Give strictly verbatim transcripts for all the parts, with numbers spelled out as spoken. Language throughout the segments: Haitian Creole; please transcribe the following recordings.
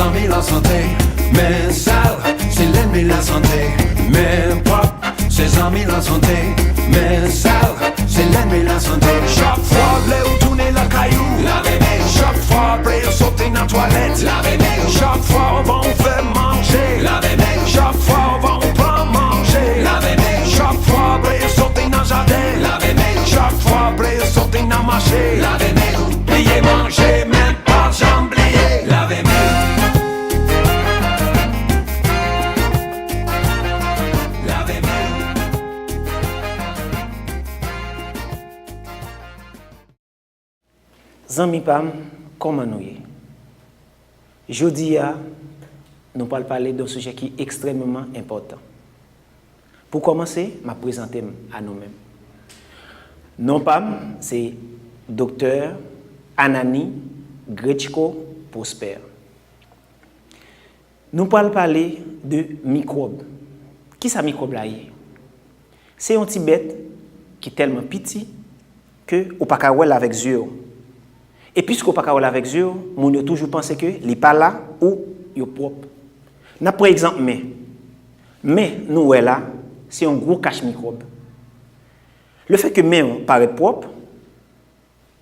Zanmi lasante, men sal, se lènmi lasante. Men pwòp, se zanmi lasante. Men sal, se lènmi lasante. Chak fwa w vle ou tounen lakay ou, lave men w. Chak fwa apre w soti nan twalèt, lave men w. Chak fwa anvan ou fè manje, lave men w. Chak fwa anvan ou pran manje, lave men w. Chak fwa apre w soti nan jaden, lave men w. Chak fwa apre w soti nan mache, lave men w. Bliye manje, men pa janm bliye lave men w. Lave men w. Zanmi pa m, kòman nou ye? Jodi a, nou pral pale de yon sijè ki ekstrèmeman enpòtan. Pou kòmanse, m ap prezante m a nou menm. Non pa m, se Doktè Anani Gretchko Prosper. Nou pral pale de mikwòb. Kisa mikwòb la ye? Se yon ti bèt ki tèlman piti ke ou pa ka wè l avèk zye w. E piske ou pa ka wè l avèk zye w, moun yo toujou panse ke li pa la ou yo pwòp. N ap pran egzanp men. Men nou wè la, se yon gwo kach mikwòb. Lefètke men w parèt pwòp,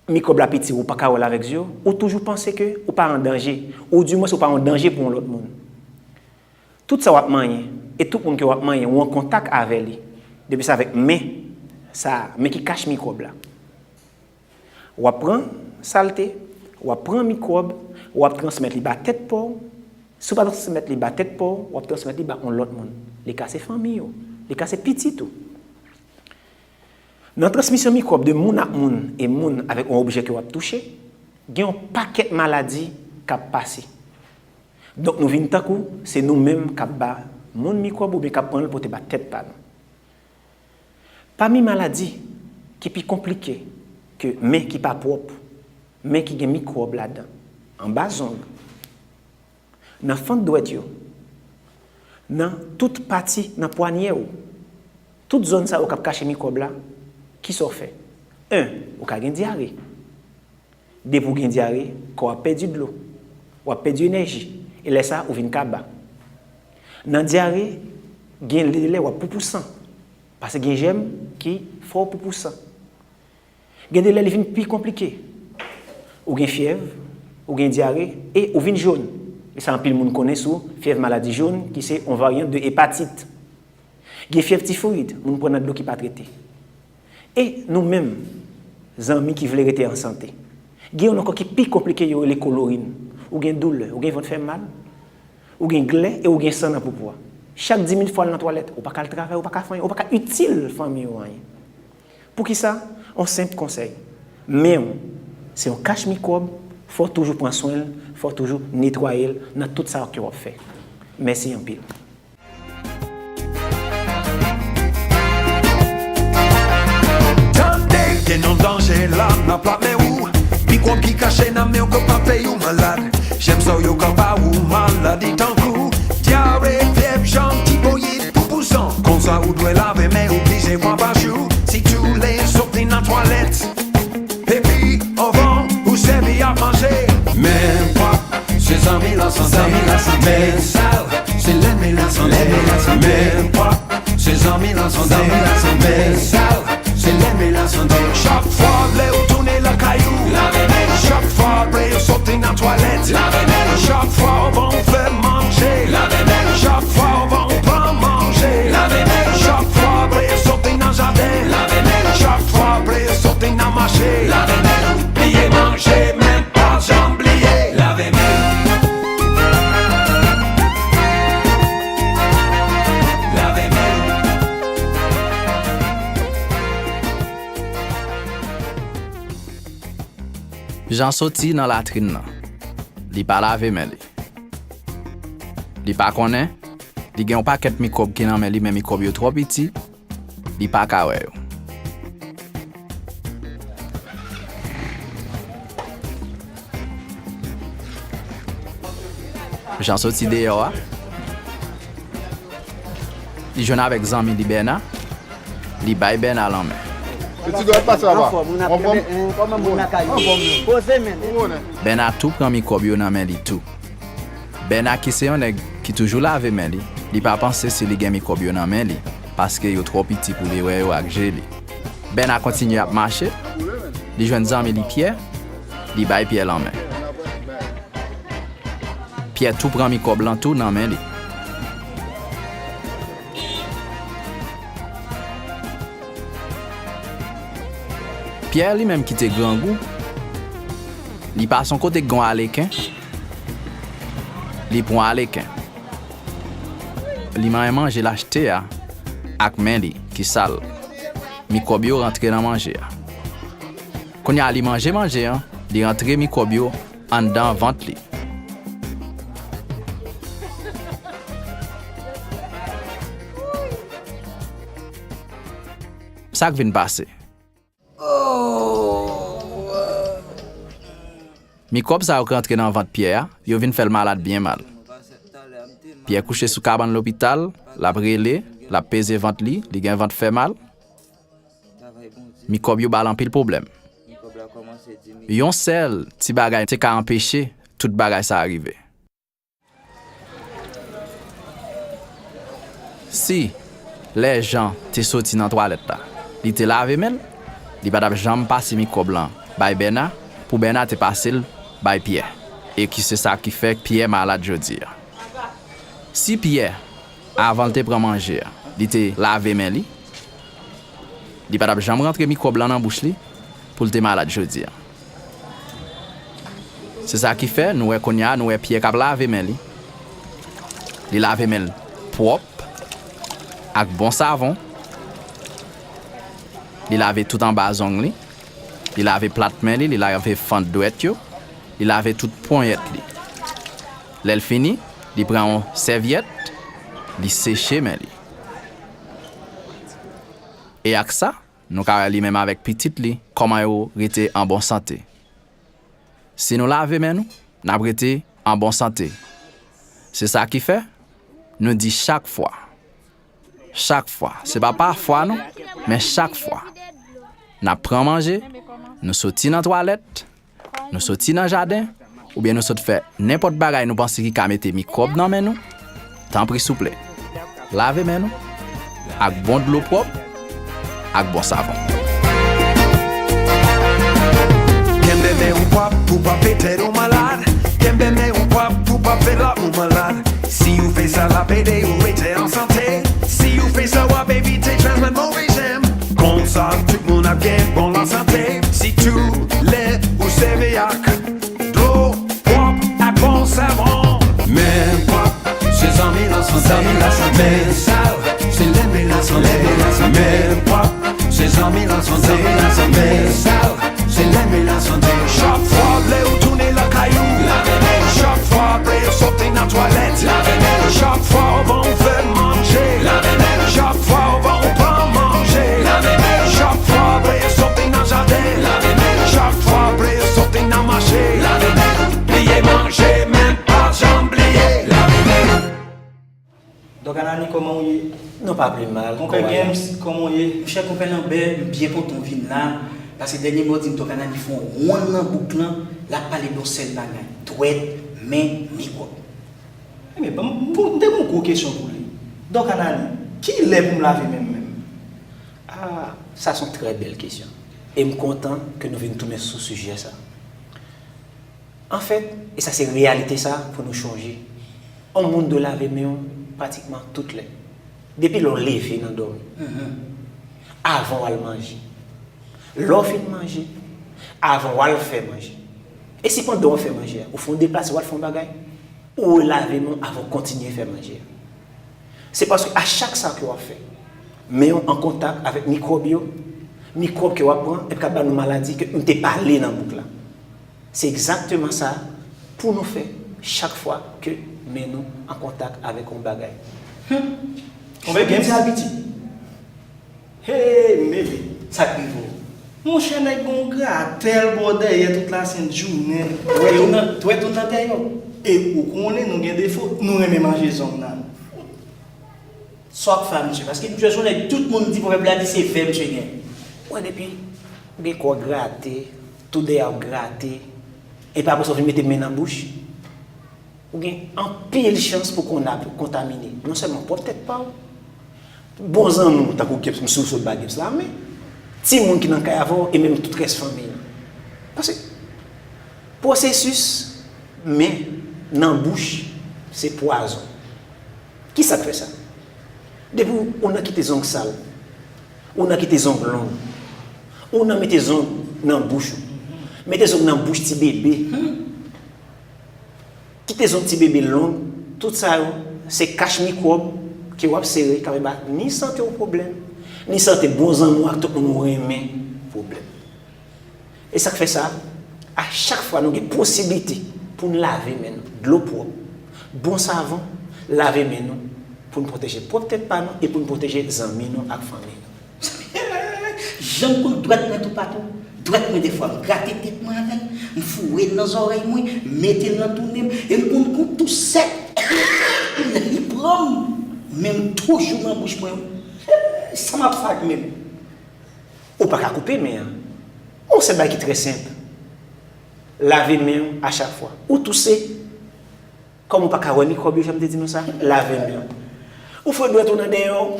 mikwòb la piti, ou pa ka wè l avèk zye w, ou toujou panse ke ou pa an danje, oudimwens ou pa yon danje pou yon lòt moun. Tout sa w ap manyen, e tout moun ke w ap manyen, ou an kontak avè li. Depi se avèk men sa a, men ki kach mikwòb la. W ap pran salte, w ap pran mikwòb, w ap transmèt li ba tèt pa w. Si w pa transmèt li ba tèt pa w, w ap transmèt li ba yon lòt moun. Li ka se fanmi w, li ka se pitit ou. Nan transmisyon mikwòb de moun ak moun e moun avèk yon objè ke w ap touche, gen yon pakèt maladi k ap pase. Donk nou vin tankou se nou menm k ap ba moun mikwòb oubyen k ap pran l pote ba tèt pa nou. Pami maladi ki pi konplike ke men ki pa pwòp, men ki gen mikwòb ladan, anba zong, nan fant dwèt yo, nan tout pati nan pwanyè w, tout zòn sa yo k ap kache mikwòb la, kisa w fè? En, ou ka gen dyare. Depi w gen dyare, kò w ap pèdi dlo, w ap pèdi enèji, e lè sa a, ou vin kaba. Nan dyare, gen de lè w ap poupou san, paske gen jèm ki fè w poupou san. Gen de lè li vin pi konplike. Ou gen fyèv, ou gen dyare, e ou vin jòn. E sa anpil moun konnen sou fyèv maladi jòn, ki se yon varyant de epatit. Gen fyèv tifoyid, moun pran nan dlo ki pa trete. E nou menm, zanmi ki vle rete an sante, gen youn ankò ki pi konplike, yo rele kolorin. Ou gen doulè, ou gen vant fè mal, ou gen glè e ou gen san nan poupou a. Chak dis minit fò w al nan twalèt, ou pa ka al travay, ou pa ka fè anyen, ou pa ka itil fanmi w anyen. Poukisa? On senp konsèy. Men w, se yon kach mikwòb, fò w toujou pran swen l, fò w toujou netwaye l nan tout sa ke w ap fè. Mèsi anpil. Tande, gen yon danje la, n ap la men ou. Mikwòb ki kache nan men w ka pa fè ou malad. Jèm sa yo ka ba ou maladi tankou dyare, fyèv, janm, tifoyid, poupou san. Konsa ou dwe lave men ou plizyè fwa pa jou, sitou lè w soti nan twalèt. Epi, anvan ou sèvi ak manje. Men pwòp, se zanmi lasante. Men sal, se lènmi lasante. Men pwòp, se zanmi lasante. Men sal, se lènmi lasante. Chak fwa lè ou tounen lakay ou, lave men w. Chak fwa apre ou soti nan twalèt, lave men w. Chak fwa anvan ou fè manje, lave men w. Chak fwa anvan ou pran manje, lave men w. Chak fwa apre ou soti nan jaden, lave men w. Chak fwa apre ou soti nan mache, lave men w. Bliye manje, men pa janm bliye lave men w. Lave men w. Jan soti nan latrin nan. Li pa lave men li. Li pa konnen, li gen yon pakèt mikwòb ki nan men li, men mikwòb yo twò piti, li pa ka wè yo. Jan soti deyò a, li jwenn avèk zanmi li Bèna, li bay Bèna lanmen. Ti dwèt pase aba. Anfòm, ou nan Anfòm? Kòman moun lakay ou? Anfòm, wi. Poze men. Ou konnen. Bèna tou pran mikwòb yo nan men li tou. Bèna ki se yon nèg ki toujou lave men li, li pa panse si li gen mikwòb yo nan men li, paske yo twò piti pou li wè yo ak je li. Bèna kontinye ap mache, li jwenn zanmi li Pyè, li bay Pyè lanmen. Pyè tou pran mikwòb lan tou nan men li. Pyè li menm ki te grangou, li pase yon kote k gen yon aleken, li pran aleken. Li manyen manje l achte a ak men li ki sal. Mikwòb yo rantre nan manje a. Kounye a li manje manje an, li rantre mikwòb yo anndan vant li. Sa k vin pase? Mikwòb sa yo k rantre nan vant Pyè a, yo vin fè l malad byen mal. Pyè kouche sou kabann lopital, l ap rele, l ap peze vant li, li gen vant fè mal. Mikwòb yo ba l anpil pwoblèm. Yon sèl ti bagay te ka anpeche tout bagay sa a rive. Si lè Jan te soti nan twalèt la, li te lave men l, li pa t ap janm pase mikwòb lan bay Bèna, pou Bèna te pase l bay Pyè, e ki se sa ki fè Pyè malad jodi a. Si Pyè, avan l te pran manje a, li te lave men li, li pa t ap janm rantre mikwòb lan nan bouch li pou l te malad jodi a. Se sa ki fè, nou wè kounye a, nou wè Pyè k ap lave men li. Li lave men l pwòp, ak bon savon. Li lave tout anba zong li. Li lave plat men li, li lave fann dwèt yo. Li lave tout ponyèt li. Lè l fini, li pran yon sèvyèt, li seche men li. E ak sa, nou ka wè li menm avèk pitit li, kòman yo rete an bon sante. Si nou lave men nou, n ap rete an bon sante. Se sa ki fè, nou di chak fwa, chak fwa, se pa pafwa non, men chak fwa, n ap pran manje, nou soti nan twalèt, nou soti nan jaden, oubyen nou sot fè nenpòt bagay nou panse ki ka mete mikwòb nan men nou, tanpri souple, lave men nou ak bon dlo pwòp ak bon savon. Kenbe men ou pwòp pou pa pete ou malad. Kenbe men ou pwòp pou pa fè lòt moun malad. Si ou fè sa, l ap ede ou rete an sante. Si ou fè sa, w ap evite transmèt move jèm. Konsa, tout moun ap gen bon lasante. Sitou lè ou sèvi ak dlo pwòp ak bon savon. Men pwòp, se zanmi lasante. Zanmi lasante. Men sal, se lènmi lasante. Lènmi lasante. Men pwòp, se zanmi lasante. Zanmi lasante. Men sal, se lènmi lasante. Chak fwa w vle ou tounen lakay ou, lave men. Chak fwa apre ou soti nan twalèt, lave men. Chak fwa ou bon ou fè manje, lave men. Chak fwa ou bon ou pran manje, lave men. Chak fwa apre ou soti nan jaden, lave men. Chak fwa apre ou soti nan mache, lave men. Bliye manje, men pa janm bliye lave men. Dòk Anani, kòman w ye? Nou pa pi mal, Konpè kòman w ye? Games, kòman w ye? Monchè, Konpè Lanbè, m byen kontan w vin la, paske dènyèman w di m Dòk Anani fè yon wonn nan bouk lan, l ap pale de yon sèl bagay, dwèt, men, mikwòb. Ebyen, ban m, m, m te gen yon gwo kesyon pou li. Dòk Anani, kilè pou m lave men m menm? Ah, sa se yon trè bèl kesyon. E m kontan ke nou vin tounen sou sijè sa. Anfèt, e sa se reyalite sa pou nou chonje. Yon moun dwe lave men w pratikman tout lè. Depi lè w leve nan dòmi. Avan w al manje. Lè w fin manje. Avan w al fè manje. E si pandan w ap fè manje a, ou fè yon deplase, w al fè yon bagay, ou lave men w avan w kontinye fè manje a. Se paske a chak sa ke w ap fè, men w an kontak avèk mikwòb yo, mikwòb ke w ap pran, epi k ap ba nou maladi ke m te pale nan bouk la. Se egzakteman sa pou nou fè chak fwa ke men nou an kontak avèk yon bagay. Hum. Konpè Games? Hey, mele, sa k rive w? Monchè, nèg gen yon gratèl bò dèyè tout lasent jounen. Dwèt ou nan, dwèt ou nan dèyè w. E ou konnen nou gen defo, nou renmen manje zong nan. Sa w ap fè a, mesye? Paske m jwe sou nèg, tout moun di pwovèb la di se vè misye gen. Mwen, depi gen kò grate, tout dèyè ap grate, epi apre sa w vin mete men nan bouch. Ou gen anpil chans pou kon-, kontamine non sèlman pwòp tèt pa w, bon zanmi w, tankou Gims, m si w sot ba Gims la, men timoun ki nan kay avè w e menm tout rès fanmi w. Paske pwosesis men nan bouch se pwazon. Kisa k fè sa? Depi w nan kite zong sal, ou nan kite zong long, ou nan mete zong nan bouch ou, mete zong nan bouch ti bebe, kite zong ti bebe long, tout sa yo se kach mikwòb ke w ap sere k ap ba ni sante w pwoblèm, ni sante bon zanmi w ak tout moun ou renmen pwoblèm. E sa k fè sa, a chak fwa nou gen posiblite pou n lave men nou, dlo pwòp, bon savon, lave men nou, pou n pwoteje pwòp tèt pa nou e pou n pwoteje zanmi nou ak fanmi nou. Jan m konn dwèt mwen toupatou, dwèt mwen defwa m grate tèt mwen avè l, m foure l nan zòrèy mwen, mete l nan tounen m, e m konn kou tou sèk li pran m, men m toujou nan bouch mwen wi. Sa m ap fè ak men m? Ou pa ka koupe men an. Yon sèl bagay ki trè senp. Lave men w a chak fwa. Ou touse, kòm ou pa ka wè mikwòb yo, jan m te di nou sa, lave men w. Ou foure dwèt ou nan dèyè w,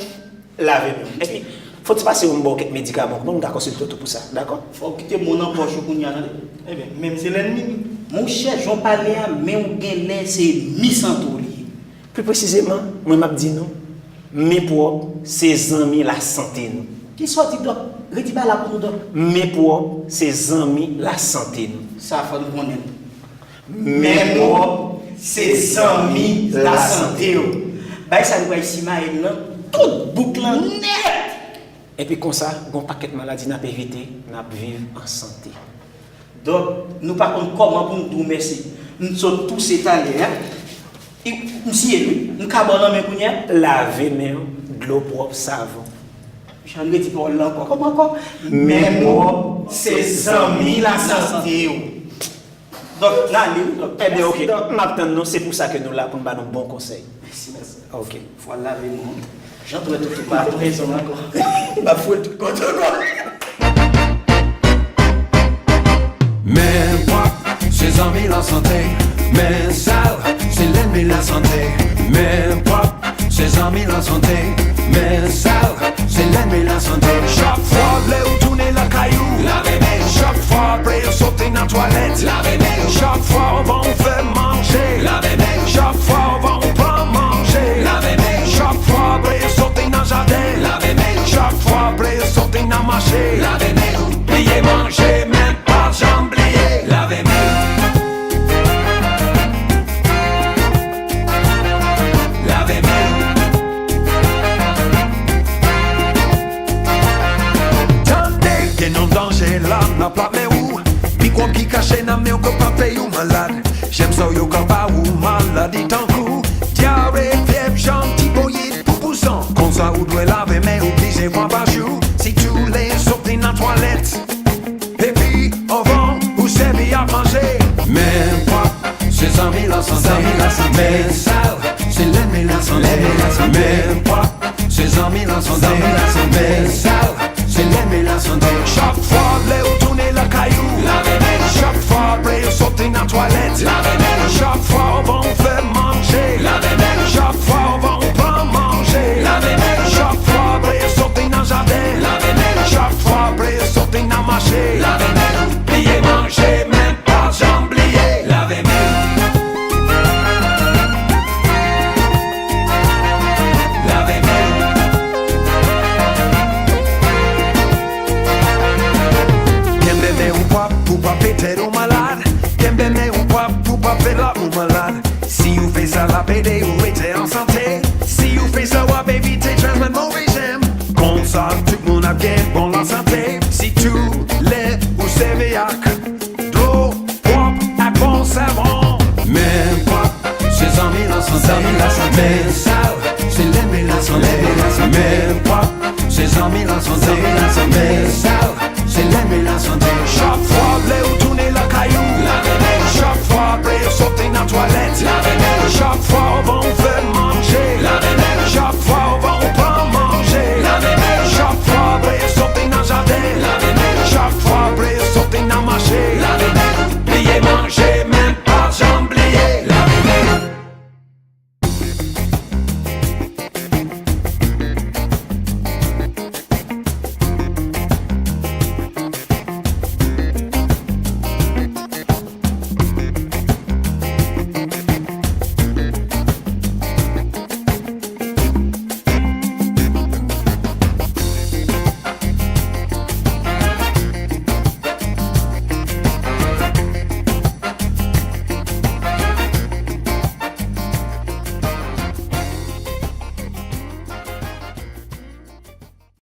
lave men w. Epi, fò ti pase yo m ba w kèk medikaman, pou m ka konsilte w tou pou sa, dakò? Fò w kite mo nan pòch ou kounye a, tande. Ebyen, men m se lènmi m. Monchè, jan w pale a, men w genlè se enmi sante w li ye. Pli presizeman, mwen m ap di nou, men pwòp se zanmi lasante nou. Kisa w di, Dòk? Redi bagay la pou nou, Dòk. Men pwòp se zanmi lasante nou. Sa fò n konnen l. Men pwòp se zanmi lasante w. Bay sa nou pral simaye l nan tout bouk lan nèt! Epi konsa, gon pakèt maladi n ap evite, n ap viv an sante. Dòk, nou pa konn kòman pou n di w mèsi. M sot touse talè a. M siye l wi. M ka ba w nan men kounye a? Lave men w, dlo pwòp, savon. Jan redi pawòl la ankò. Kòman ankò? Men pwòp se zanmi lasante w. Dòk, n ale wi, dòk. Ebyen, oke. Dòk, m ap tann nou. Se pou sa ke nou la, pou n ba nou bon konsèy. Mèsi, mèsi. Oke. Fò al lave men w. Jan dwèt ou tou pa prezan ankò. M ap foure l tout kote ankò. Men pwòp se zanmi lasante. Men sal se lènmi lasante. Men pwòp se zanmi lasante. Men sal se lènmi lasante. Chak fwa w vle ou tounen lakay ou, lave men w. Chak fwa apre ou soti nan twalèt, lave men w. Chak fwa anvan ou fè manje, lave men w. Chak fwa anvan ou pran manje, lave men w. Chak fwa apre ou soti nan jaden, lave men w. Chak fwa apre ou soti nan mache, lave men w. Bliye manje, men pa janm bliye lave men w. Lave men w. Tande, gen yon danje la, n ap lave men w. Mikwòb ki kache nan men w ka frape ou malad. Jèm sa yo ka ba ou maladi tankou dyare, fyèv, janm, tiboyid, poupou san. Konsa ou dwe lave men w plizyè fwa pa jou, sitou lè w soti nan twalèt. Epi, anvan ou sèvi ak manje. Men pwòp se zanmi lasante. Men sal se lènmi lasante. Men pwòp se zanmi lasante. Men sal se lènmi lasante. Chak fwa lè ou tounen lakay ou, lave men w. Chak fwa apre ou soti nan twalèt, lave men w. Chak fwa anvan ou fè manje, lave men w. Chak fwa anvan ou pran manje, lave men w. Chak fwa apre ou soti nan jaden, lave men w. Chak fwa apre ou soti nan mache, lave men w. Bliye manje, men pa janm bliye lave men w. Lave men w. Kenbe men w pwòp pou w pa pete ou malad. Kenbe men w pwòp pou w pa fè lòt moun malad. Si ou fè sa, l ap ede ou rete an sante. Si ou fè sa, w ap evite transmèt move jèm. Konsa, tout moun ap gen bon lasante. Sitou lè ou sèvi ak dlo pwòp ak bon savon. Men pwòp se zanmi lasante. Men sal se lènmi lasante. Men pwòp se zanmi lasante. Men sal se lènmi lasante. Chak fwa lè ou tounen lakay ou, lave men w. Chak fwa apre ou soti nan twalèt, lave men w. Chak fwa anvan ou fè manje, lave